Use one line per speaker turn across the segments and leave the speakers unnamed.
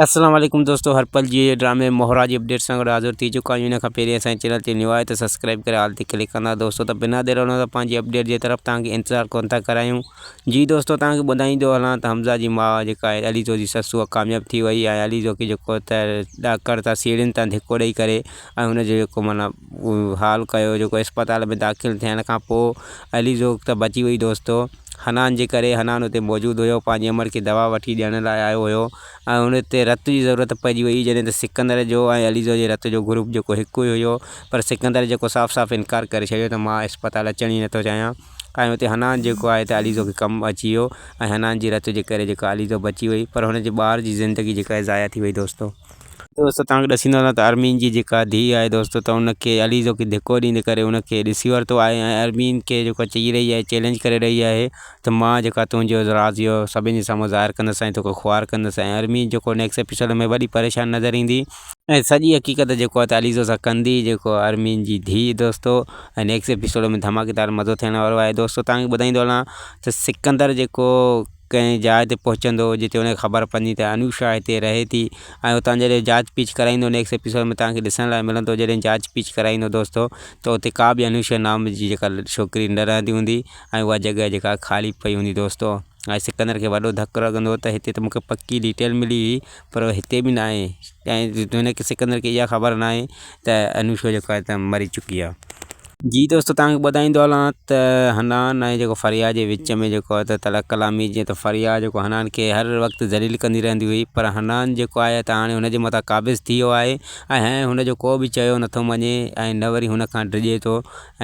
السلام عليڪم دوستو هر پل جي ڊرامي مهرا جي اپڊيٽ سان گڏ حاضر ٿي چڪا آهيون ان کان پهرين اسان جي چينل تي نيو آهي ته سبسڪرائب ڪري آل تي ڪلڪ ڪندا دوستو ته بنا دير هن سان پنهنجي اپڊيٽ جي طرف توهان کي انتظار ڪون ٿا ڪرايون جي دوستو توهان کي ٻڌائيندو هلان ته حمزه جي ماء جيڪا آهي علي زو جي سس اها ڪامياب ٿي وئي ۽ علي زو کي جيڪو ته ڏاڪڻ تان سيڙهين تان ڌڪو ڏئي ڪري ۽ هن جو جيڪو معنيٰ حال ڪيو جيڪو اسپتال ۾ داخل ٿيڻ کان پوء علي زو ته بچي وئي دوستو حنان جي ڪري حنان اتي موجود هيو پنهنجي امڙ کي دوا وٺي ڏيڻ لاء آيو هيو ۽ ان تي رت جي ضرورت پئجي وئي جڏهن ته سڪندر جو ۽ عليزو جي رت جو گروپ جيڪو هڪ ئي هيو پر سڪندر جيڪو صاف صاف انڪار ڪري ڇڏيو ته مان اسپتال اچڻ ئي نٿو چاهيان ۽ اتي حنان جيڪو آهي ته عليزو کي ڪم اچي ويو ۽ حنان جي رت جي ڪري جيڪا عليزو بچي وئي پر هن جي ٻار جي زندگي جيڪا ضايع ٿي وئي دوستو. دوستو توهان کي ڏسيندو هلان ته ارمين جي جيڪا ڌيء آهي دوستو ته ان کي عليزو کي ڌڪو ڏيندي ڪري ان کي ڏسي ورتو آهي ۽ ارمين کي جيڪو چئي رهي آهي چئلينج ڪري رهي آهي ته مان جيڪا تنهنجو راز اهو سڀني جي سامهون ظاهر ڪندس ۽ توکي خوار ڪندس ۽ ارمين جيڪو نيڪسٽ ايپيسوڊ ۾ وڏي پريشان نظر ايندي ۽ سڄي حقيقت جيڪو آهي ته عليزو سان ڪندي جيڪو ارمين جي ڌيء دوستو ۽ نيڪسٽ ايپيسوڊ ۾ ڌماڪيدار مزو ٿيڻ وارو آهي دوستو توهان کي ٻڌائيندو هلان ته سڪندر جيڪو ڪنهن جاء تي پهچندو جتي ان کي خبر پوندي ته انوشا هتي رهي ٿي ۽ اتان جڏهن جاچ پيچ ڪرائيندو نيڪسٽ ايپيسوڊ ۾ توهان کي ڏسڻ لاء ملندو جڏهن جاچ پيچ ڪرائيندو دوستو ته اتي ڪا به انوشا نام جي جيڪا ڇوڪري نه رهندي هوندي ۽ اها جڳهه جيڪا خالي پئي هوندي دوستو ۽ سڪندر کي وڏو ڌڪ لڳندو ته هتي ته مونکي پڪي ڊيٽيل ملي هئي پر هتي به ناهي ۽ هن کي سڪندر کي اها خبر ناهي ته انوشا جيڪا آهي ته مري چڪي آهي. جي دوستو توهان کي ٻڌائيندو هلان ته حنان ۽ جيڪو فريا جي وچ ۾ جيڪو آهي ته تلخ ڪلامي جيئن ته فريا جيڪو حنان کي هر وقت ذليل ڪندي رهندي هئي پر حنان جيڪو آهي ته هاڻي هن جي مٿان قابض ٿي ويو آهي ۽ هن جو ڪو به چيو نٿو مڃي ۽ نه وري هن کان ڊڄي ٿو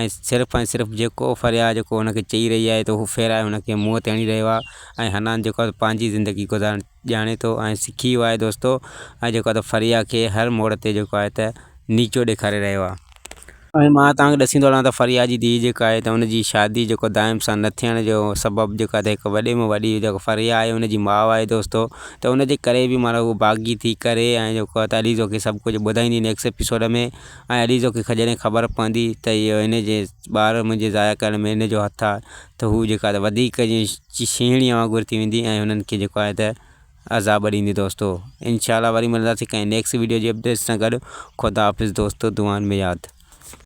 ۽ صرف ۽ صرف جيڪو فريا جيڪو هن کي چئي رهي آهي ته هو ڦيرائي هن کي منهن تي هڻي رهيو آهي ۽ حنان جيڪو آهي پنهنجي زندگي گذارڻ ڄاڻي ٿو ۽ سکي ويو آهي دوستو ۽ جيڪو آهي ته فريا کي هر موڙ تي جيڪو آهي ته نيچو ڏيکاري رهيو آهي. ۽ مان توهان کي ڏسيندو هلان ته فريا جي ڌيء جيڪا آهي ته ان جي شادي جيڪو دائم سان نه ٿيڻ جو سبب جيڪا ته هڪ وڏي ۾ وڏي جيڪا فريا آهي ان جي ماء آهي دوستو ته ان جي ڪري به معنيٰ هو باغي ٿي ڪري ۽ جيڪو آهي ته عليزو کي سڀ ڪجهه ٻڌائيندي نيڪسٽ ايپيسوڊ ۾ ۽ عليزو کي جڏهن خبر پوندي ته اهو هن جي ٻار منهنجي ضايع ڪرڻ ۾ هن جو هٿ آهي ته هو جيڪا ته وڌيڪ شينهڻي وانگر ٿي ويندي ۽ هنن کي جيڪو آهي ته عذاب ڏيندي دوستو انشاء الله وري ملنداسين ڪنهن نيڪسٽ ويڊيو جي اپڊيٽ سان گڏ خدا حافظ دوستو دعائن ۾ ياد.